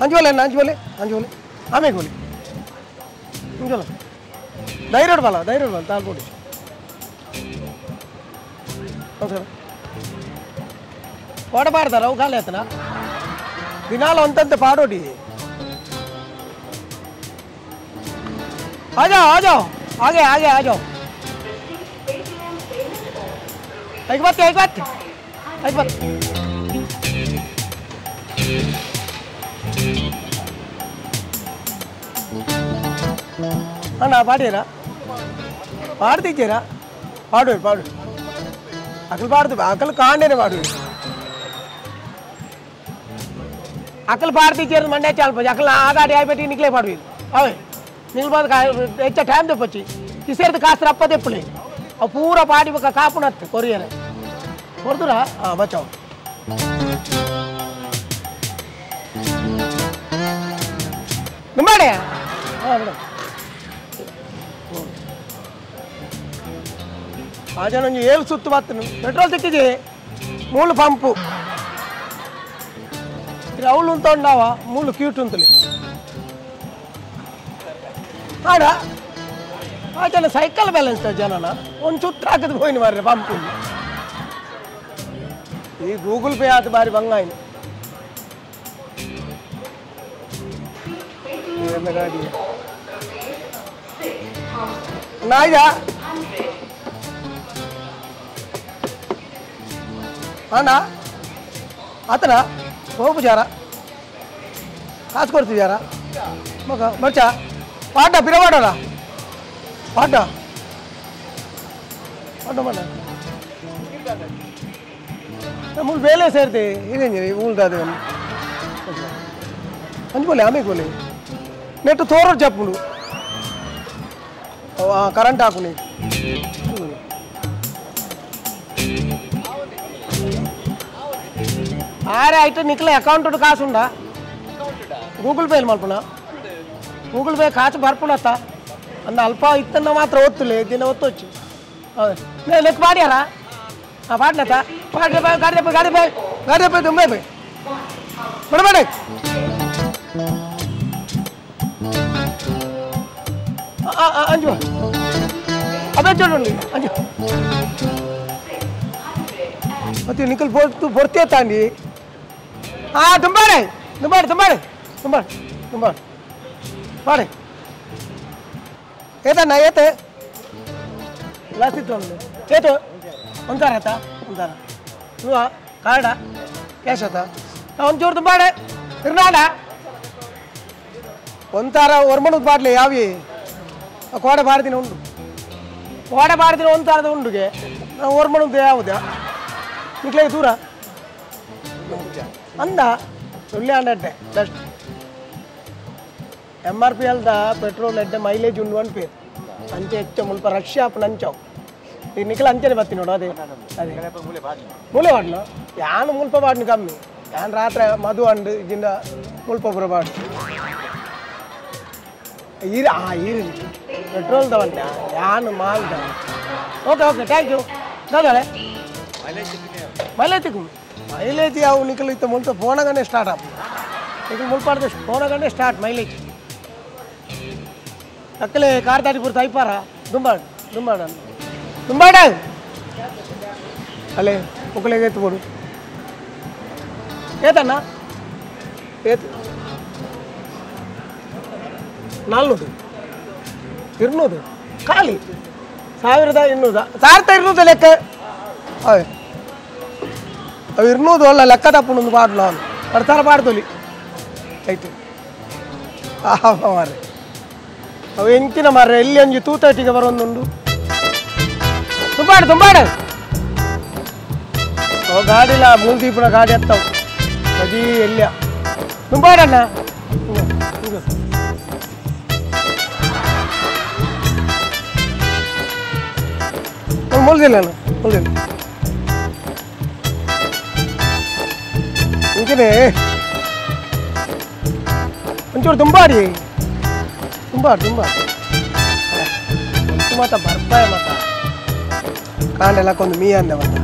ಅಂಜೋಲೆ ಅಂಜೋಲೆ ಅಂಜೋಲೆ ಆಮೇಲೆ ಗೋಲಿ ಅಂಜೋಲ ಧೈರ್ಯ ಬಲ ಧೈರ್ಯ ಬಲ ತಾಳ್ಕೊಡಿ ನಮಸ್ಕಾರ ಪಾಡಬಾರ್ದಾರ ಅವು ಖಾಲಿ ಆತನ ದಿನಾಲ ಅಂತಂತೆ ಪಾಡೋಡಿ आ जाओ आ जाओ आगे आगे आ जाओ एक बात एक बात एक बात ಅಣ್ಣ ಪಾಡ್ಯರಾ ಪಾಡ್ತಿದ್ದೀರಾ ಪಾಡುವೆ ಪಾಡು ಅಕಲ್ ಪಾಡ್ದು ಅಕಲ್ ಕಾಂಡೇನೆ ಪಾಡುವೆ ಅಕಲ್ ಪಾಡ್ತಿದ್ದೀರ ಮಂಡ್ಯ ಚಾಲ್ಪ ಅಕಲ್ ಆ ಗಾಡಿ ಆಯ್ಪೆಟ್ಟಿ ನಿಕ್ಲೇ ಪಾಡುವೆ ಅವೇ ನಿಲ್ಬೋದು ಹೆಚ್ಚ ಟೈಮ್ ತೆಪ್ಪಚ್ಚಿ ಕಿಸೇರ್ದು ಕಾಸು ರಪ್ಪ ತೆಪ್ಪಲಿ ಅವು ಪೂರ ಪಾಡಿ ಬಕ್ಕ ಕಾಪುನತ್ತು ಕೊರಿಯರ್ ಕೊಡ್ದುರಾ ಹಾಂ ಬಚಾವ್ ನಿಂಬಾಡೆ ಹಾಂ ಮೇಡಮ್ ಆ ಜನ ಒಂಜಿ ಏಳು ಸುತ್ತು ಬತ್ತನು ಪೆಟ್ರೋಲ್ ತಿಕ್ಕಿಜಿ ಮೂಲು ಪಂಪು ರೌಲು ಅಂತ ಉಂಡಾವ ಮೂಲು ಕ್ಯೂಟ್ ಅಂತಲಿ ಆಡ ಆ ಜನ ಸೈಕಲ್ ಬ್ಯಾಲೆನ್ಸ್ ಜನನ ಒಂದು ಸುತ್ತ ಹಾಕಿದ್ ಹೋಯ್ನ ಮಾರ್ರೆ ಪಂಪು ಈ ಗೂಗಲ್ ಪೇ ಆತ ಬಾರಿ ಬಂಗಾಯಿನ ಗಾಡಿ ನಾಯ್ದ ಅಣ್ಣ ಆತನ ಹೋಗು ಜಾರ ಕಾಸು ಕೊಡ್ತಿದ್ಯಾರ ಮಗ ಮರ್ಚ ಪಾಡ ಪಿರವಾಡೋಣ ಪಾಡ ಪಾಡ ಮಾಡ ಮೂಲು ಬೇಲೆ ಸೇರ್ತಿ ಇದೇಂಜಿ ಊಳ್ದಾದ ಅಂಜು ಬೋಲೆ ಆಮೇಲೆ ಬೋಲೆ ನೆಟ್ಟು ತೋರೋ ಚಪ್ಪುಂಡು ಕರೆಂಟ್ ಹಾಕು ನೀ ಆರೆ ಆಯ್ತು ನಿಕ್ಲೆ ಅಕೌಂಟ್ ಕಾಸು ಉಂಡಾ ಗೂಗಲ್ ಪೇ ಮಲ್ಪುಣ ಗೂಗಲ್ ಪೇ ಕಾಸು ಬರ್ಪುಣತ್ತ ಅಂದ ಅಲ್ಪ ಇತ್ತನ್ನ ಮಾತ್ರ ಒತ್ತುಲೆ ದಿನ ಒತ್ತೊಚ್ಚು ಹೌದು ಲೆಕ್ಕ ಮಾಡ್ಯಾರ ಹಾಂ ಪಾಡ್ಲತ್ತ ಪಾಡ್ಲೆ ಗಾಡಿ ಗಾಡಿ ಬೈ ಗಾಡಿ ಬೈ ತುಂಬ ಬೈ ಬಿಡಬೇಡ ಅಂಜು ಅದೇ చూడండి ಅಂಜು ಮತ್ತೆ ನಿಖಲ್ ಪೊರ್ತು ಪೊರ್ತೆ ತಾಂಡಿ ಹಾಂ ತುಂಬಾಡೆ ತುಂಬಾಡೆ ತುಂಬಾಡೆ ತುಂಬಾಡೆ ತುಂಬಾಡೆ ಪಾಡೆ ಏತಣ್ಣ ಏತೆ ಲಾಸ್ಟ್ ಒಂದು ಏತು ಒಂದಾರ ಆಯ್ತಾ ಒಂದಾರ ಹೂವ ಕಾರ್ಡ ಕ್ಯಾಶ್ ಆತ ಒಂಚೂರು ತುಂಬಾಡೆ ಇರ್ನಾಡ ಒಂಥರ ಒರ್ಮಣದ ಬಾಟ್ಲಿ ಯಾವಿ ಕೋಡೆ ಬಾರ್ದಿನ ಉಂಡು ಕೋಡೆ ಬಾರ್ದಿನ ಒಂಥರದ ಉಂಡುಗೆ ನಾವು ಒರ್ಮಣದ ಯಾವುದಾ ನಿಕ್ಲೆ ದೂರ ಅಂದ ಸೊಳ್ಳೆ ಅಂಡಡ್ಡೆ ಬೆಸ್ಟ್ ಎಮ್ ಆರ್ ಪಿ ಅಲ್ದ ಪೆಟ್ರೋಲ್ ಎಡ್ಡೆ ಮೈಲೇಜ್ ಉಂಡು ಒನ್ ಪೇರ್ ಅಂಚೆ ಹೆಚ್ಚು ಮುಲ್ಪ ರಶ್ ಆಪ್ ನಂಚಾವು ಈ ನಿಖಲ ಅಂಚನೆ ಬತ್ತಿ ನೋಡು ಅದೇ ಅದೇ ಮೂಲೆ ಬಾಡ್ಲು ಯಾನು ಮುಲ್ಪ ಬಾಡ್ನು ಕಮ್ಮಿ ಯಾನ್ ರಾತ್ರಿ ಮಧು ಅಂಡು ಇದಿಂದ ಮುಲ್ಪ ಪುರ ಬಾಡು ಈರು ಆ ಈರು ಪೆಟ್ರೋಲ್ ತಗೊಂಡ ಯಾನು ಮಾಲ್ದ ಓಕೆ ಓಕೆ thank you ದಾದಾಳೆ ಮೈಲೇಜ್ ಮೈಲೇಜ್ ಯಾವ ನಿಖಲ್ ಇತ್ತ ಮುಲ್ಪ ಫೋನಾಗನೇ ಸ್ಟಾರ್ಟ್ ಆಪ್ ನಿಖಲ್ ಮುಲ್ಪಾಡ್ದೆ ಫೋನಾಗನೇ ಸ್ಟಾರ್ಟ್ ಮೈಲೇಜ್ ಅಕ್ಕಲೆ ಕಾರ್ ದಾಟಿ ಪೂರ್ತಿ ಐಪಾರ ದುಂಬಾಡ್ ದುಂಬಾಡ ದುಂಬಾಡ ಅಲ್ಲೇ ಒಕ್ಕಲಿಗೆ ಎತ್ತು ಕೊಡು ಏತಣ್ಣ ಏತು 400 200 ಖಾಲಿ 1200 1200 ಲೆಕ್ಕ ಅವೇ ಅವು 200 ಅಲ್ಲ ಲೆಕ್ಕ ತಪ್ಪುಂಡು ಪಾಡ್ಲು ಅವನು ಬರ್ತಾರ ಪಾಡ್ತೊಲಿ ಆಯ್ತು ಆಹಾ ಮಾರ್ರೆ ಅವು ಎಂಚಿನ ಮಾರ್ರೆ ಎಲ್ಲಿ ಒಂಜಿ 230ಗೆ ಬರೋಂದುಂಡು ತುಂಬಾಡು ತುಂಬಾಡು ಅವು ಗಾಡಿಲ ಮೂಲ್ದೀಪುನ ಗಾಡಿ ಹತ್ತವು ಬಜೀ ಎಲ್ಲಿಯ ತುಂಬಾಡಣ್ಣ ಮುಳ್ದಿಲ್ಲ ಅಣ್ಣ ಮುಳ್ದಿಲ್ಲ ಇಂಕನೇ ಒಂಚೂರು ತುಂಬಾಡಿ ತುಂಬ ತುಂಬ ಮಾತ ಬರ್ಪಾಯ ಮಾತ ಕಾಂಡೆಲ್ಲ ಕೊಂದು ಮೀ ಅಂದೆ ಮತ್ತೆ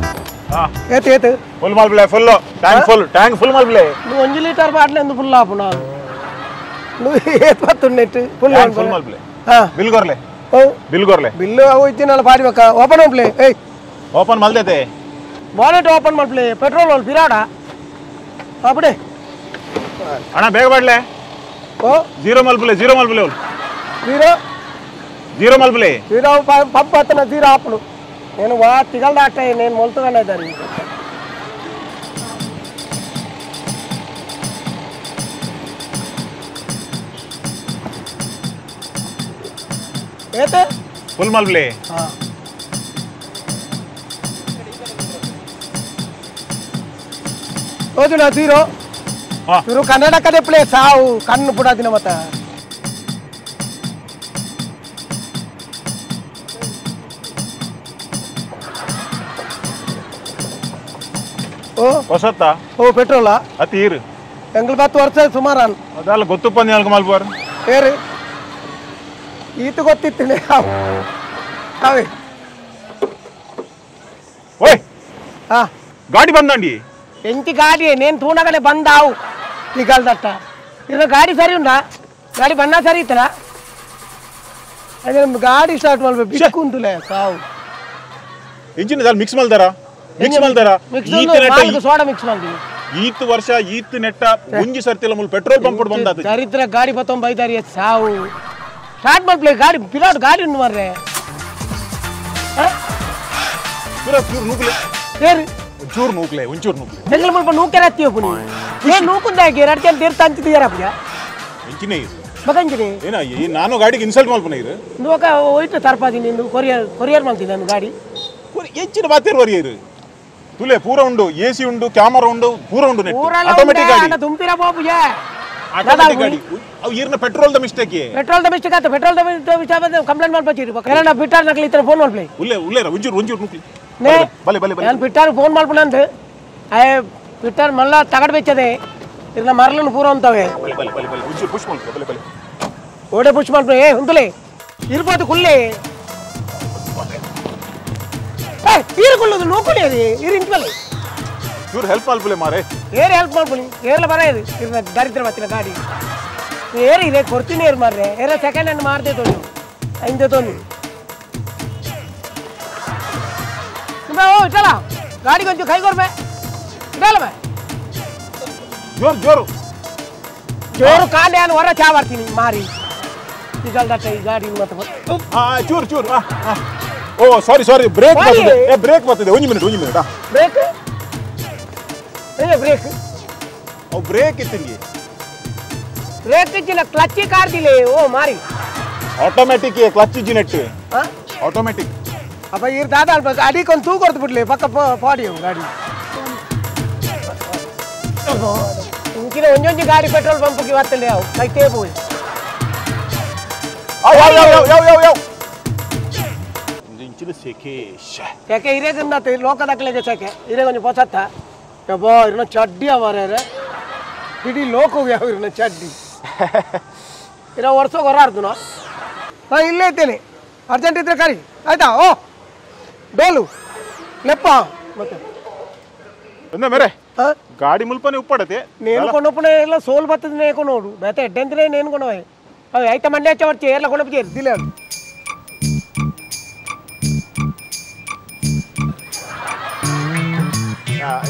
ಏತು ಏತು ಫುಲ್ ಮಲ್ಪಲೆ full tank full tank full ಮಲ್ಪಲೆ నువ్వు 1 లీటర్ బాటిల్ ఎందుకు ఫుల్ ఆపునా నువ్వు ఏత్ పత్తున్నట్టు ఫుల్ ఫుల్ మల్పలే బిల్ కొర్లే ఓ బిల్ కొర్లే బిల్లు అవు ఇచ్చినాల పాడి పక్క ఓపెన్ మల్పలే ఏయ్ ఓపెన్ మల్దేతే బానెట్ ఓపెన్ మల్పలే పెట్రోల్ వాళ్ళు పిరాడా అప్పుడే అన్న బేగ పడలే ఓ జీరో మల్పలే జీరో మల్పలే జీరో జీరో మల్పలే జీరో పంప్ అత్తన జీరో ఆపుడు నేను వా తిగలు దాటాయి నేను మొలతగానే దాన్ని ఏతే ఫుల్ మల్పలే రోజున జీరో ಇವರು ಕನ್ನಡಕದೇ ಪ್ಲೇಸ್ ಸಾವು ಕಣ್ಣು ಪುಡ ದಿನ ಮತ್ತ ಓ ಹೊಸತ್ತ ಓ ಪೆಟ್ರೋಲಾ ಅತಿ ಇರು ಎಂಗ್ಲ 10 ವರ್ಷ ಸುಮಾರು ಅದಲ್ಲ ಗೊತ್ತು ಪಂದಿ ನಾಲ್ಕು ಮಲ್ಪುವಾರು ಏರು ಈತ ಗೊತ್ತಿತ್ತಿನಿ ಅವೇ ಓಯ್ ಹಾ ಗಾಡಿ ಬಂದಂಡಿ ಎಂಟಿ ಗಾಡಿ నేను తూనగనే బందావు తిగలదట్ట ఇలా గాడి సరి ఉందా గాడి బండా సరి ఇతరా అదే గాడి స్టార్ట్ మల్పే బిక్కుందులే సావు ఇంజిన్ దాల్ ಮಿಕ್ಸ್ ಮಲ್ದಾರಾ ಮಿಕ್ಸ್ ಮಲ್ದಾರಾ ಈತ ನೆಟ್ಟ ಸೋಡಾ ಮಿಕ್ಸ್ ಮಲ್ದಿ ಈತ ವರ್ಷ ಈತ ನೆಟ್ಟ ಒಂಜಿ ಸರ್ತಿಲ ಮುಲ್ ಪೆಟ್ರೋಲ್ ಪಂಪ್ ಬಂದಾತ ದರಿದ್ರ ಗಾಡಿ ಬತ್ತೊಂ ಬೈದಾರಿ ಸಾವು ಸ್ಟಾರ್ಟ್ ಮಲ್ಪ್ಲೆ ಗಾಡಿ ಪಿರಾಟ್ ಗಾಡಿ ಉಂಡು ಮರ್ರೆ ಪೂರಾ ಚೂರು ನೂಕಲೆ ಏರು ಒಂಚೂರು ನೂಕಲೆ ಒಂಚೂರು ನೂಕಲೆ ಬೆಂಗಳೂರು ಮುಲ್ಪ ನೂಕೆರತ್ತೀವ ಪುನಿ ಏ ನೂಕುಂದಾಗಿ ಎರಡು ಜನ ತೀರ್ಥ ಅಂತಿದ್ದೀರಪ್ಪ ಎಂಚಿನೇ ಇದು ಮಗಂಜಿನಿ ಏನ ಈ ನಾನು ಗಾಡಿಗೆ ಇನ್ಸಲ್ಟ್ ಮಲ್ಪನ ಇರು ನೂಕ ಹೋಯ್ತು ತರ್ಪಾದಿ ನೀನು ಕೊರಿಯರ್ ಕೊರಿಯರ್ ಮಾಡ್ತೀನಿ ನಾನು ಗಾಡಿ ಎಂಚಿನ ಬಾತೇರು ವರಿಯರು ತುಲೆ ಪೂರ ಉಂಡು ಎ ಸಿ ಉಂಡು ಕ್ಯಾಮರಾ ಉಂಡು ಪೂರ ಉಂಡು ನೆಟ್ ಆಟೋಮೆಟಿಕ್ ಗಾಡಿ ದುಂಪಿರ ಬಾಬುಜೆ ಆಟೋಮೆಟಿಕ್ ಗಾಡಿ ಅವು ಈರ್ನ petrol the mistake petrol the mistake ಆತ petrol the mistake complaint ಮಲ್ಪಚಿರಿ Kerala ಬಿಟ್ಟಾರ್ ನಕಲಿ ಇತರ ಫೋನ್ ಮಲ್ಪಲೆ ಉಲ್ಲೆ ಉಲ್ಲೆರ ಒಂಚೂರು ಒಂಚೂರು ನೂಕಲಿ ನೇ ಬಲೆ ಬಲೆ ಬಲೆ ನಾನು ಬಿಟ್ಟಾರ್ ಫೋನ್ ಮಲ್ಪನಂತ ಅಯ್ಯ ಬಿಟ್ಟಾರ್ ಮಲ್ಲ ತಗಡ್ ಬೆಚ್ಚದೆ ಇರ್ನ ಮರಲನ್ನು ಪೂರ ಅಂತವೆ ಬಲೆ ಬಲೆ ಬಲೆ ಬಲೆ ಒಂಚೂರು ಪುಷ್ ಮಲ್ಪಲೆ ಬಲೆ ಬಲೆ ಓಡೆ ಪುಷ್ ಮಲ್ಪಲೆ ಏ ಹುಂತಲೆ ಇರ್ಬೋದು ಕುಲ್ಲೆ ಏ ಈರು ಕುಲ್ಲದು ನೂಕುಲಿ ಅದು ಈರು ಇಂಟ್ವಲೆ ಇವ್ರು ಹೆಲ್ಪ್ ಮಲ್ಪಲೆ ಮಾರೆ ಏರ್ ಹೆಲ್ಪ್ ಮಲ್ಪಲಿ ಏರ್ಲ ಬರ ಇದು ಇರ್ನ ದರಿದ್ರ ಬತ್ತಿನ ಗಾಡಿ ಏರ್ ಇದೆ ಕೊಡ್ತೀನಿ ಏರ್ ಮಾರ್ರೆ ಏರ ಸೆಕೆಂಡ್ ಹ್ಯಾಂಡ್ ಮಾರ್ದೆ ತೊಂದು ಐಂದೆ ತೊಂದು ಓ ಇಟ್ಟಲ್ಲ ಗಾಡಿ ಕೊಂಚ ಕೈ ಕೊರ್ಬೆ ಇಡಲ್ಲ ಬೇ ಜೋರು ಜೋರು ಜೋರು ಕಾಲೇ ಅನ್ನು ಹೊರ ಚಾ ಬರ್ತೀನಿ ಮಾರಿ ಈಗಲ್ದಟ್ಟ ಈ ಗಾಡಿ ಮತ್ತೆ ಚೂರು ಚೂರು ಓ ಸಾರಿ ಸಾರಿ ಬ್ರೇಕ್ ಬರ್ತಿದೆ ಏ ಬ್ರೇಕ್ ಬರ್ತಿದೆ ಒಂದು ಮಿನಿಟ್ ಒಂದು ಮಿನಿಟ್ ಬ್ರೇಕ್ ಏ ಬ್ರೇಕ್ ಅವು ಬ್ರೇಕ್ ಇತ್ತಿಂಗಿ ಬ್ರೇಕ್ ಇಚ್ಚಿನ ಕ್ಲಚ್ ಕಾರ್ದಿಲೆ ಓ ಮಾರಿ ಆಟೋಮ್ಯಾಟಿಕ್ ಕ್ಲಚ್ ಇಜ್ಜಿನೆಟ್ ಆಟೋಮ್ಯಾಟಿಕ್ ಅಪ್ಪ ಇರ್ ದಾದಾ ಅಲ್ಪ ಅಡಿಕೊಂದು ತೂ ಕೊಡ್ತು ಬಿಡ್ಲಿ ಪಕ್ಕ ಪಾಡಿ ಗಾಡಿ ಇಂಚಿನ ಒಂಜೊಂಜಿ ಗಾಡಿ ಪೆಟ್ರೋಲ್ ಪಂಪ್ಗೆ ಬರ್ತದೆ ಅವು ಕೈತೇ ಪೋಯಿ ಯಾವ ಯಾವ ಯಾವ ಯಾವ ಯಾವ ಇಂಚಿನ ಸೆಕೆ ಸೆಕೆ ಇರೇಗಂದಾತ ಲೋಕದಕ್ಲೆಗೆ ಸೆಕೆ ಇರೇ ಕೊಂಚ ಪೊಸತ್ತ ಯಬ್ಬಾ ಇರ್ನ ಚಡ್ಡಿ ಮಾರ್ಯಾರ ಇಡೀ ಲೋಕ ಯಾವ ಇರ್ನ ಚಡ್ಡಿ ಇರೋ ವರ್ಷ ಹೊರಾರ್ದು ನಾ ಇಲ್ಲೇ ಇದ್ದೇನೆ ಅರ್ಜೆಂಟ್ ಇದ್ರೆ ಕರಿ ಆಯ್ತಾ ಓ ಡೋಲು ಲೆಪ್ಪ ಮತ್ತೆ ಒಂದೇ ಮೇರೆ ಗಾಡಿ ಮುಲ್ಪನೆ ಉಪ್ಪಡತೆ నేను కొన్నప్పుడు ఇలా సోల్ బతుంది నేను కొనోడు అయితే ఎడ్డంతనే నేను కొనవే అవి అయితే మండి వచ్చేవాడు ఏర్ల కొనపు చేరు దిలేడు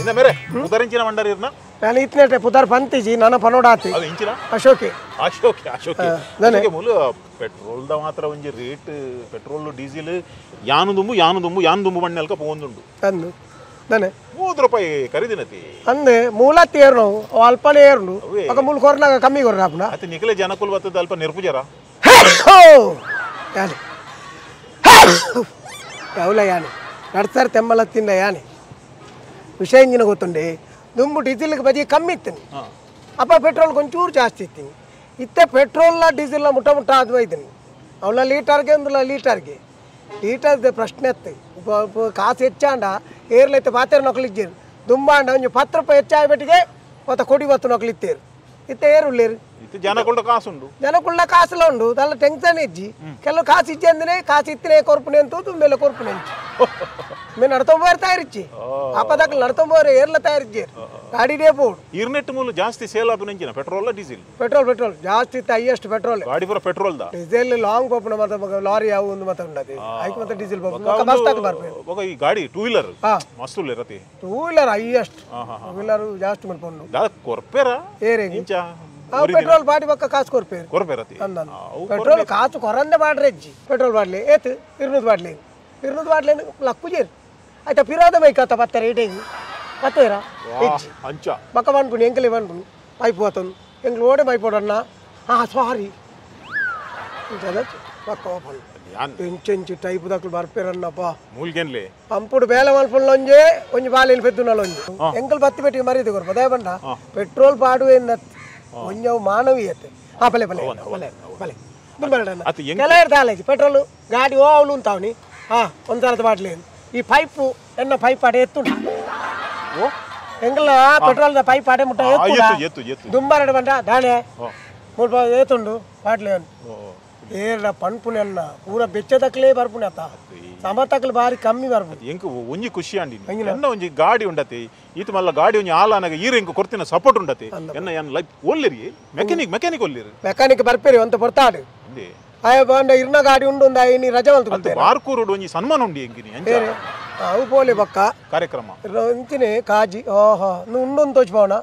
ಇಂದ ಮೇರೆ ಉದರಿಂಚಿನ ಮಂಡರಿ ಇರ್ನ ನಾನು ಇತ್ನೇಟೆ ಪುದಾರ್ ಪಂತಿಜಿ ನನ್ನ ಪನೋಡಾತಿ ಅದು ಇಂಚಿನ ಅಶೋಕೆ ಅಶೋಕೆ ಅಶೋಕೆ ಅಶೋಕೆ ಮೂಲ ಪೆಟ್ರೋಲ್ the ಮಾತ್ರ ಒಂಜಿ rate petrol diesel ಯಾನು ದುಂಬು ಯಾನು ದುಂಬು ಯಾನು ದುಂಬು ಮಣ್ಣಲ್ಕ ಪೋಂದುಂಡು ಅಂದು దాನೆ 30 ರೂಪಾಯಿ ಖರೀದಿನತಿ ಅಂದೆ ಮೂಲ ತೇರ್ನು ಅಲ್ಪನೇ ಏರ್ನು ఒక ಮೂಲ ಕೊರ್ನಾಗ ಕಮ್ಮಿ ಕೊರ್ನಾಪುನ ಅತಿ ನಿಕಲೆ ಜನಕುಲ್ ಬತ್ತದ ಅಲ್ಪ ನೆರ್ಪುಜರ ಯಾನೆ ಯಾವಲ ಯಾನೆ ನಡ್ಸರ್ ತೆಮ್ಮಲ ತಿನ್ನ ಯಾನೆ ವಿಷಯ ಇಂಜಿನ ಗೊತ್ತುಂಡೆ ದುಂಬು ಡೀಸೆಲ್ಗೆ ಬಜಿ ಕಮ್ಮಿ ಇತ್ತು ಅಪ್ಪ ಪೆಟ್ರೋಲ್ ಕೊಂಚೂರು ಜಾಸ್ತಿ ಇತ್ತೀನಿ ಇತ್ತೆ ಪೆಟ್ರೋಲ್ನ ಡೀಸೆಲ್ನ ಮುಟ್ಟ ಮುಟ್ಟ ಅದು ಇದ್ದೀನಿ ಅವಳ ಲೀಟರ್ಗೆ ಒಂದುಲ ಲೀಟರ್ಗೆ ಲೀಟರ್ದ ಪ್ರಶ್ನೆ ಎತ್ತು ಕಾಸು ಹೆಚ್ಚಾಂಡ ಏರ್ಲೈತೆ ಪಾತೆರ್ ನೊಕ್ಲಿಜ್ಜೇರು ದುಂಬಾಂಡ ಒಂಜಿ 10 ರೂಪಾಯಿ ಹೆಚ್ಚಾಯ್ಬಿಟ್ಟಿಗೆ ಮತ್ತೆ ಕೊಡಿ ಬತ್ತು ನೊಕ್ಲಿತ್ತೇರು ಇತ್ತೆ ಏರು ಉಳ್ಳೇರು ಇತ್ತೆ ಜನಕುಳ್ಳ ಕಾಸುಂಡು ಜನಕುಳ್ಳ ಕಾಸುಲ ಉಂಡು ಅದೆಲ್ಲ ಟೆನ್ಷನ್ ಇಜ್ಜಿ ಕೆಲವು ಕಾಸು ಇಜ್ಜಿ ಅಂದ್ರೆ ಕಾಸು ಇತ್ತನೇ ಕೊರ್ಪುನೆ ಅಂತ ದುಂಬೆಲ್ಲ ಕೊರ್ಪುನೆ ಅಂಚು మేము నడతంపోయారు తయారిచ్చి ఆపదాకలు నడతంపోయారు ఏర్ల తయారిచ్చారు గాడినే పోడు ఇర్నెట్ మూలు జాస్తి సేల్ ఆపు నుంచి petrol diesel petrol petrol జాస్తి హైయెస్ట్ పెట్రోల్ గాడి పూర petrol the diesel long పోపున మాత్రం లారీ అవు ఉంది మాత్రం ఉన్నది ఐకి మాత్రం డీజిల్ పోపు ఒక బస్తాకు పడిపోయింది ఒక ఈ గాడి టూ వీలర్ మస్తు లేరతి two wheeler highest two wheeler జాస్తి మల్పొండు దాదా కొర్పేరా ఏరే ఇంచా పెట్రోల్ పాటి పక్క కాసు కొరపేరు కొరపేరతి పెట్రోల్ కాసు కొరందే పాడరెజ్జి పెట్రోల్ పాడలే ఏతు ఇరునూరు పాడలేదు ఇరునూరు పాడలేదు లక్కు చేరు అయితే పిరాదమై కథ పత్త రేట్ అయ్యి పత్తేరా అంచా పక్క పనుకుని ఎంకలు ఇవ్వనుకుని అయిపోతుంది ఎంకలు ఓడే అయిపోడన్నా సారీ పక్క ఓపెన్ ఇంచెంచి టైపు దక్కులు మరిపోయారన్నప్పా మూలికెన్లే పంపుడు వేల మలుపుల్లోంజే కొంచెం బాగా పెద్దున్నలోంజే ఎంకలు పత్తి పెట్టి మరీ దిగురు పదేపంట పెట్రోల్ పాడు కొంచెం మానవీయత పలే పలే పలే పలే దుంబరడన్న తాలేదు పెట్రోల్ గాడి ఓ ఆవులు ఉంటావుని కొంత పాటలేదు ఈ పైపు ఎన్న పైప్ ఆడ ఎత్తుండ ఎంగళ పెట్రోల్ పైప్ ఆడే ముట్ట దుంబారడు పంట దానే మూడు ఏతుండు పాటలేదు ఏడ పన్పునన్న పూర బెచ్చదక్కలే పరుపునే అత్త సమతక్కలు భారీ కమ్మి పరుపు ఇంక ಒಂಜಿ ಖುಷಿ ಅಂಡಿ ಎನ್ನ ಒಂಜಿ ಗಾಡಿ ಉಂಡತಿ ಈತ ಮಲ್ಲ ಗಾಡಿ ಒಂಜಿ ಆಲಾನಗ ಈರ ಇಂಕ ಕೊರ್ತಿನ ಸಪೋರ್ಟ್ ಉಂಡತಿ ಎನ್ನ ಎನ್ನ ಲೈಫ್ ಒಲ್ಲಿರಿ ಮೆಕ್ಯಾನಿಕ್ ಮೆಕ್ಯಾನಿಕ್ ಒಲ್ಲಿರಿ ಮೆಕ್ಯಾನಿಕ್ ಬರ್ಪೇರಿ ಅಂತ ಪೊರ್ತಾಡು ಆಯ ಬಂಡ ಇರ್ನ ಗಾಡಿ ಉಂಡು ಉಂದ ಇನಿ ರಜೆ ಅಂತ ಬಾರ್ಕೂರುಡು ಒಂಜಿ ಸನ್ಮಾನ ಉಂಡಿ ಎಂಕಿನಿ ಅಂಚ ಅವು ಪೋಲಿ ಬಕ್ಕ ಕಾರ್ಯಕ್ರಮ ಇಂಚಿನೆ ಕಾಜಿ ಓಹೋ ನು ಉಂಡು ತೋಚ್ಬೋಣ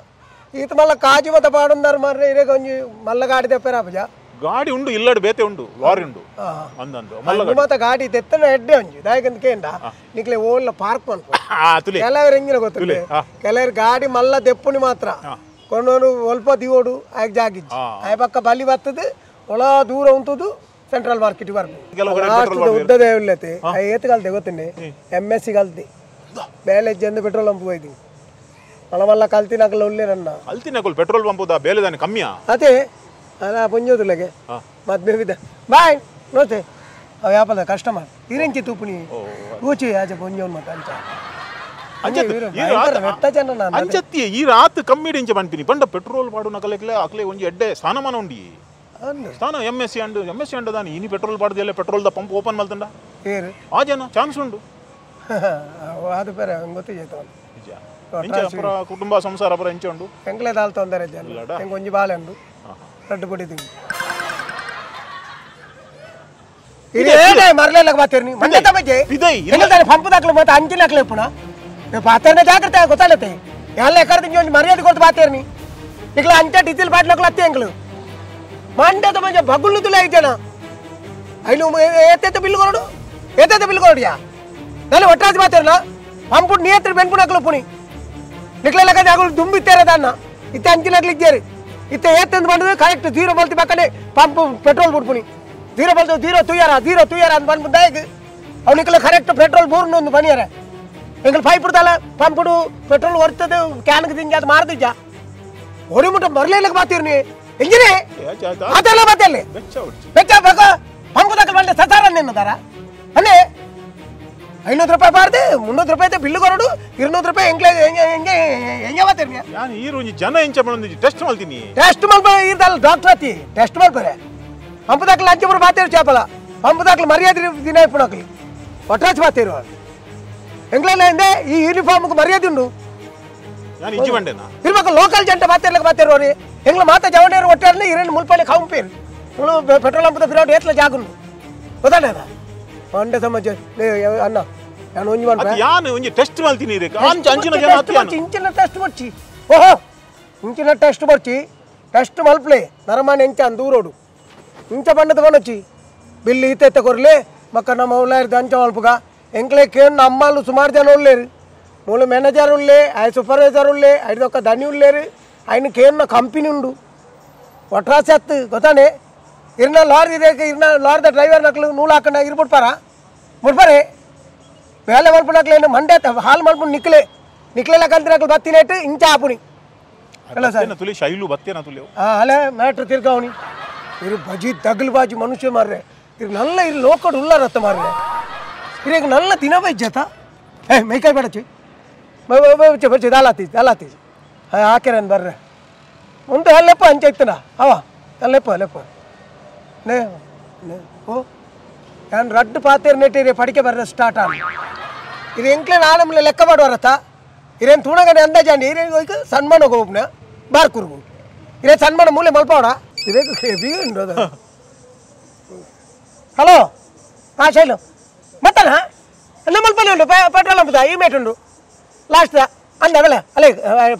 ಈತ ಮಲ್ಲ ಕಾಜಿ ಮತ ಪಾಡುಂದಾರು ಮಾರ್ರೆ ಇರೇಗ ಒಂಜಿ ಮಲ್ಲ ಗಾಡಿ ತೆಪ್ಪೇರ ಅಪಜ ಗಾಡಿ ಉಂಡು ಇಲ್ಲಡು ಬೇತೆ ಉಂಡು ಲಾರಿ ಉಂಡು ಅಂದಂದು ಮಲ್ಲ ಮತ ಗಾಡಿ ತೆತ್ತನ ಎಡ್ಡೆ ಒಂಜಿ ದಾಯಕಂತ ಕೇಂಡ ನಿಕ್ಲೆ ಓಲ್ಲ ಪಾರ್ಕ್ ಮನ್ಪು ಕೆಲವರು ಎಂಗಿನ ಗೊತ್ತಿಲ್ಲ ಕೆಲವರು ಗಾಡಿ ಮಲ್ಲ ದೆಪ್ಪುನಿ ಮಾತ್ರ ಕೊಂಡೋನು ಒಲ್ಪ ದಿವೋಡು ಆಗ ಜಾಗಿಜ್ಜಿ ಆಯ ಪಕ್ಕ ಬಲಿ ಬತ್ತದು ಒಳ ದೂರ ಉಂಟುದು ಸೆಂಟ್ರಲ್ ಮಾರ್ಕೆಟ್ ಬರ್ಬೇಕು ಉದ್ದದೇ ಇಲ್ಲತೆ ಏತ್ ಕಲ್ತೆ ಗೊತ್ತುಂಡೆ M S C ಕಲ್ತಿ ಬೇಲೆ ಜಂದು ಪೆಟ್ರೋಲ್ ಪಂಪ್ ಹೋಯ್ತೀನಿ ಮಲ್ಲ ಮಲ್ಲ ಕಲ್ತಿನಕಲ್ ಒಳ್ಳೆ ಕಲ್ತಿನಕಲ್ ಪೆಟ್ರೋಲ್ ಪಂಪ್ ಬೇಲೆ ದಾನೆ ಕಮ್ಮಿಯಾ ಅದೇ ಅಲ್ಲ ಪೊಂಜೋದುಲಗೆ ಮದ್ಮೆ ಬಿದ್ದ ಬಾಯ್ ನೋತೆ ಅವ ವ್ಯಾಪಾರದ ಕಸ್ಟಮರ್ ಇರಂಚಿ ತೂಪುನಿ ಊಚಿ ಆಚೆ ಪೊಂಜೋನ್ ಮತ್ತೆ ಅಂಚ ಅಂಚತ್ತಿ ಈ ರಾತ್ ಕಮ್ಮಿಡಿ ಇಂಚ ಪನ್ಪಿನಿ ಪಂಡ ಪೆಟ್ರೋಲ್ ಪಾಡು ನಕಲೆಕ್ಲೆ ಅಕ್ಲೆ ಒಂಜಿ ಎಡ್ಡೆ ಸ್ಥಾನಮಾನ ಉಂಡಿ ಸ್ಥಾನ M S C and M S C and ದಾನಿ ಇನಿ ಪೆಟ್ರೋಲ್ ಪಾಡ್ದೆಲ್ಲ petrol the pump open ಮಲ್ತಂಡ ಆ ಜನ ಚಾನ್ಸ್ ಉಂಡು ಅದು ಬೇರೆ ಗೊತ್ತಿಜ ಇಂಚ ಕುಟುಂಬ ಸಂಸಾರ ಪರ ಇಂಚ ಉಂಡು ಎಂಕ್ಲೆ ದಾಲ್ ತೊಂದರೆ ಜನ ಎಂಕ್ ಒಂಜಿ ಬಾಲೆ ಉಂಡು ರಡ್ಡು ಪೊಡಿ ತಿಂದು ಇದೇ ಮರಲೆಲ್ಲ ಬಾತೇರ್ನಿ ಮಂಡೆ ತಮ್ಮಜ್ಜೆ ಎಂಗಲ್ದಾನೆ ಪಂಪ್ ದಾಖಲೆ ಮತ್ತೆ ಅಂಚಿನ ಹಾಕ್ಲೆ ಪುನಃ ಪಾತೇರ್ನ ಜಾಗ್ರತೆ ಗೊತ್ತಾಗತ್ತೆ ಎಲ್ಲ ಎಕ್ಕಡ ಒಂಜಿ ಮರ್ಯಾದೆ ಕೊಡ್ತು ಬಾತೇರ್ನಿ ನಿಕ್ಲ ಅಂಚ ಡೀಸೆಲ್ ಬಾಟ್ಲಕ್ಲ ಅತ್ತೆ ಎಂಕ್ಲು ಮಂಡೆ ತಮ್ಮಜ್ಜೆ ಬಗುಳ್ಳು ತುಲೆ ಐಜನ ಐನು ಏತೇತ ಬಿಲ್ ಕೊರಡು ಏತೇತ ಬಿಲ್ ಕೊರಡಿಯಾ ನಾನು ಒಟ್ರಾಜ್ ಬಾತೇರ್ನ ಪಂಪು ನಿಯತ್ರ ಬೆನ್ಪುನಕ್ಲು ಪುಣಿ ನಿಕ್ಲೆಲ್ಲ ಜಾಗ ದುಂಬಿತ್ತೇರ ದಾನ್ನ ಇತ್ತೆ ಅಂಚಿನ ಹಾಕ್ಲಿದ್ದೇರಿ ಇತ್ತೆ ಏತಂದು ಬಂದದು ಕರೆಕ್ಟ್ ಜೀರೋ ಬಲ್ತಿ ಪಕ್ಕನೆ ಪಂಪ್ ಪೆಟ್ರೋಲ್ ಬಿಡ್ಪುನಿ ಜೀರೋ ಬಲ್ತು ಜೀರೋ ತುಯ್ಯಾರ ಜೀರೋ ತುಯ್ಯಾರ ಅಂತ ಬಂದ್ಬಿದ್ದಾಗ ಅವನಿಗೆಲ್ಲ ಕರೆಕ್ಟ್ ಪೆಟ್ರೋಲ್ ಬೋರ್ನು ಒಂದು ಬನಿಯಾರ ಎಂಗಳು ಪೈಪ್ ಬಿಡ್ತಾಲ ಪಂಪುಡು ಪೆಟ್ರೋಲ್ ಹೊರ್ತದೆ ಕ್ಯಾನ್ಗೆ ತಿಂಜ ಅದು ಮಾರ್ದಿಜ್ಜ ಒಡಿ ಮುಟ್ಟ ಮರಲೇಲಕ್ಕೆ ಬಾತೀರ್ನಿ ಎಂಜಿನೇ ಅದೆಲ್ಲ ಬಾತಲ್ಲಿ ಬೆಚ್ಚ ಬೇಕು ಪಂಪು ದಾಖಲು ಬಂಡೆ ಸಸಾರ ನಿನ್ನದಾರ ಅನ್ನೇ 500 ರೂಪಾಯಿ ಬಾರ್ದು 300 ರೂಪಾಯಿ ಬಿಲ್ಲು ಕೊರಡು 200 ರೂಪಾಯಿ ಎಂಗ್ಲೆ ಹೆಂಗೆ ಹೆಂಗೆ ಬಾತೀರ್ನಿ ನಾನು ಈ ರೋಜಿ ಜನ ಎಂಚ ಬಂದಿದ್ದಿ ಟೆಸ್ಟ್ ಮಾಡ್ತೀನಿ ಟೆಸ್ಟ್ ಮಲ್ಪ ಇರ್ದಲ್ಲ ಡಾಕ್ಟರ್ ಅತಿ ಟೆಸ್ಟ್ ಮಲ್ಪರೆ ಪಂಪು ದಾಖಲು ಅಂಚೆ ಬಾತೇರು ಚಾಪಲ ಪಂಪು ದಾಖಲು ಮರ್ಯಾದೆ ದಿನ ಇಪ್ಪಣಕ್ಲಿ ಒಟ್ರಾಚ್ ಬಾತೇರು ಎಂಗ್ಲೆಲ್ಲ ಎಂದೆ ಈ ಯೂನಿಫಾರ್ಮ್ಗೆ ಮರ್ಯಾದೆ ಉಂಡು ನಾನು ಇಜ್ಜಿ ಬಂಡೆನಾ ಇರ್ಬೇಕು ಲೋಕಲ್ ಜಂಟ ಬಾತೇರ್ಲಕ್ಕೆ ಬಾತೇರು ಅವ್ರಿ ಎಂಗ್ಲ ಮಾತಾ ಜವಣೇರು ಒಟ್ಟಾರನೆ ಇರೇನು ಮುಲ್ಪಲ್ಲಿ ಕಾಂಪೇರು ಪೆಟ್ರೋಲ್ ಪಂಪ್ ಬಿರೋಡು ಏತ್ಲ ಜಾಗುಂಡು ಗೊತ್ತಾಡ ಮಂಡೆ ಸಮಾಜ ಅಣ್ಣ ನಾನು ಒಂಜಿ ಮನ್ಪೆ ಯಾನು ಒಂಜಿ ಟೆಸ್ಟ್ ಮಲ್ತೀನಿ ಇರೇಕ ಅಂಚ ಅಂಚಿನ ಜನ ಅತಿ ಯಾನು ಇಂಚಿನ ಟೆಸ್ಟ್ ಬರ್ಚಿ ಓಹೋ ಇಂಚಿನ ಟೆಸ್ಟ್ ಬರ್ಚಿ ಟೆಸ್ಟ್ ಮಲ್ಪ್ಲೆ ನರಮಾನೆ ಎಂಚ ಅಂದೂರೋಡು ಇಂಚ ಬಣ್ಣದ ಬಣ್ಣಚ್ಚಿ ಬಿಲ್ಲು ಈತೈತೆ ಕೊರ್ಲೆ ಮಕ್ಕ ನಮ್ಮ ಉಳ್ಳಾರಿದ ಅಂಚ ಮಲ್ಪುಗ ಎಂಕ್ಲೆ ಕೇನ್ ಅಮ್ಮಲು ಸುಮಾರು ಜನ ಉಳ್ಳೇರು ಮೂಲ ಮ್ಯಾನೇಜರ್ ಉಳ್ಳೇ ಆಯ್ ಸೂಪರ್ವೈಸರ್ ಉಳ್ಳೇ ಐದೊಕ್ಕ ದನಿ ಉಳ್ಳೇರು ఆయన ಕೇನ್ನ ಕಂಪನಿ ಉಂಡು ಒಟ್ರಾಸಿ ಹತ್ತು ಗೊತ್ತಾನೆ ಇರ್ನ ಲಾರಿ ಇದೆ ಇರ್ನ ಲಾರಿದ ಡ್ರೈವರ್ ನಕ್ಲು ನೂಲು ಹಾಕೊಂಡ ಇರ್ಬಿಡ್ಪಾರ ಮುಡ್ಪಾರೆ ಬೇಲೆ ಮಲ್ಪುನಕ್ಲೇನು ಮಂಡೆ ಹಾಲು ಮಲ್ಪು ನಿಕ್ಲೆ ನಿಕ್ಲೆಲ್ಲ ಕಂತಿನಕ್ಲು ಬತ್ತಿನೇಟು ಇಂಚ ಆಪುನಿ ಅಲ್ಲ ಸರ್ ತುಲಿ ಶೈಲು ಬತ್ತೇನ ತುಲಿ ಅಲ್ಲೇ ಮ್ಯಾಟ್ರ್ ತಿರ್ಗಾವಣಿ ಇರು ಬಜಿ ದಗಲು ಬಾಜಿ ಮನುಷ್ಯ ಮಾರ್ರೆ ಇರು ನಲ್ಲ ಇರು ಲೋಕಡ್ ಉಳ್ಳಾರತ್ತ ಮಾರ್ರೆ ಇರೇಗ ನಲ್ಲ ದಿನ ಬೈಜತ ಏ ಮೈಕಾಯಿ ಬೇಡಚ್ಚಿ ಬರ್ಚಿ ದಾಲಾತಿ ದಾಲಾತಿ ಹಾಂ ಹಾಕ್ಯಾರೇನು ಬರ್ರೆ ಮುಂದೆ ಅಲ್ಲೆಪ್ಪ ಅಂಚೆ ಇತ್ತನ ಅವ ಅಲ್ಲೆಪ್ಪ ಅಲ್ಲೆಪ್ಪ ನೇ ನೇ ಓ ನಾನು ರಡ್ಡು ಪಾತೇರು ನೆಟ್ಟಿರಿ ಪಡಿಕೆ ಬರ್ರೆ ಸ್ಟಾರ್ಟ್ ಆಗ ಇದು ಎಂಕ್ಲೆ ನಾನಮ್ಮಲೆ ಲೆಕ್ಕ ಮಾಡುವರತ್ತ ಇರೇನು ತೂಣಗನೆ ಅಂದಾಜಾಂಡಿ ಇರೇನು ಹೋಯ್ಕ ಸನ್ಮಾನ ಹೋಗ್ನ ಬಾರ್ ಕುರುಗು ಇರೇ ಸನ್ಮಾನ ಮೂಲೆ ಮಲ್ಪವಡ ಇದೇ ಹೆವಿ ಉಂಡು ಅದು. ಹಲೋ ಹಾಂ ಶೈಲು ಮತ್ತನ ಅಲ್ಲ ಮಲ್ಪನೆ ಉಂಡು ಪೆಟ್ರೋಲ್ ಅಂಬುದಾ ಈ ಮೇಟ್ ಉಂಡು ಲಾಸ್ಟ್ ಅಂದ ಅವಳೆ ಅಲ್ಲೇ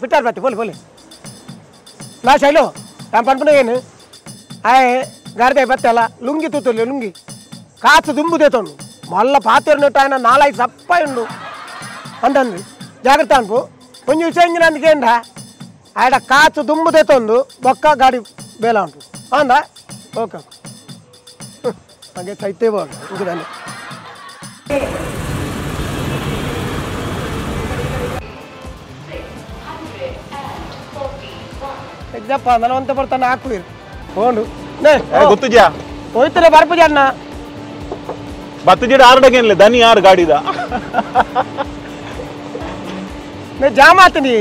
ಪಿಟ್ಟಾರ್ ಬತ್ತಿ ಬೋಲಿ ಬೋಲಿ ಲಾ ಶೈಲು ನಾನು ಪನ್ಪುನ ಏನು ಆಯ್ ಗಾರ್ದೆ ಬತ್ತಲ್ಲ ಲುಂಗಿ ತೂತೊಲ್ಲಿ ಲುಂಗಿ ಕಾಸು ದುಂಬುದೇ ತೊಂಡು ಮಲ್ಲ ಪಾತೆರ್ನೊಟ್ಟು ఆయన ನಾಲಾಯಿ ಸಪ್ಪ ಉಂಡು ಅಂತಂದು ಜಾಗ್ರತೆ ಅನ್ಪು ಒಂಜಿ ವಿಷಯ ಇಂಜಿನ ಅಂದ್ಕೇಂಡ ಆಯಡ ಕಾಸು ದುಂಬುದೇ ತೊಂದು ಬೊಕ್ಕ ಗಾಡಿ ಬೇಲ ಉಂಟು ಅಂದ ಓಕೆ ಹಾಗೆ ಸೈತೇ ಬೋದು ಇಂಜಿನಲ್ಲಿ ಎಜ್ಜಪ್ಪ ನಲವಂತ ಬರ್ತಾನೆ ಹಾಕುವಿರು ಹೋಂಡು ಗೊತ್ತುಜಾ ಹೋಯ್ತಾರೆ ಬರ್ಪುಜ ಅಣ್ಣ ಬತ್ತುಜಿಡ ಆರ್ಡಗೇನ್ಲೆ ದನಿ ಯಾರು ಗಾಡಿದ ನೇ ಜಾಮ್ ಆತೀನಿ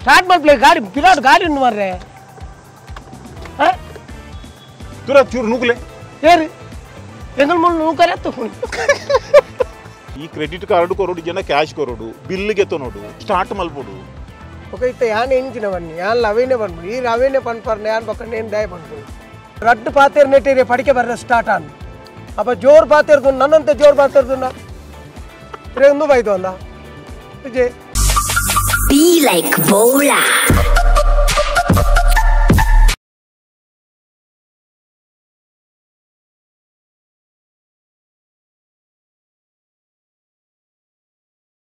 ಸ್ಟಾರ್ಟ್ ಮಾಡ್ಪ್ಲೆ ಗಾಡಿ ಬಿರಾಟ್ ಗಾಡಿ ಉಂಡು ಮಾರ್ರೆ ತುರ ಚೂರು ನೂಕಲೆ ಏರು ಎಂಗಲ್ ಮುಳ್ಳು ನೂಕರೆ ಈ ಕ್ರೆಡಿಟ್ ಕಾರ್ಡ್ ಕೊರಡು ಜನ ಕ್ಯಾಶ್ ಕೊರಡು ಬಿಲ್ಗೆ ತೊನೋಡು ಸ್ಟಾರ್ಟ್ ಮಲ್ಪೋಡು ఒక ಇತ್ತ ಯಾನ್ ಎಂಚಿನ ಬನ್ನಿ ಯಾನ್ ಅವೇನೆ ಪನ್ಪು ಈ ಅವೇನೆ ಪನ್ಪರ್ನೆ ಯಾನ್ ಪಕ್ಕ ನೇನು ದಾಯ ಪನ್ಪು ರಡ್ಡು ಪಾತೇರು ನೆಟ್ಟಿರೆ ಪಡಿಕೆ ಬರ್ರೆ ಸ್ಟಾರ್ಟ್ ಆನ್ ಅಪ್ಪ ಜೋರು ಪಾತೇರ್ದು ನನ್ನಂತೆ ಜೋರು ಪಾತೇರ್ದು ರೇ ಒಂದು ಬೈದು ಅಲ್ಲ ವಿಜಯ್. Be like Bola.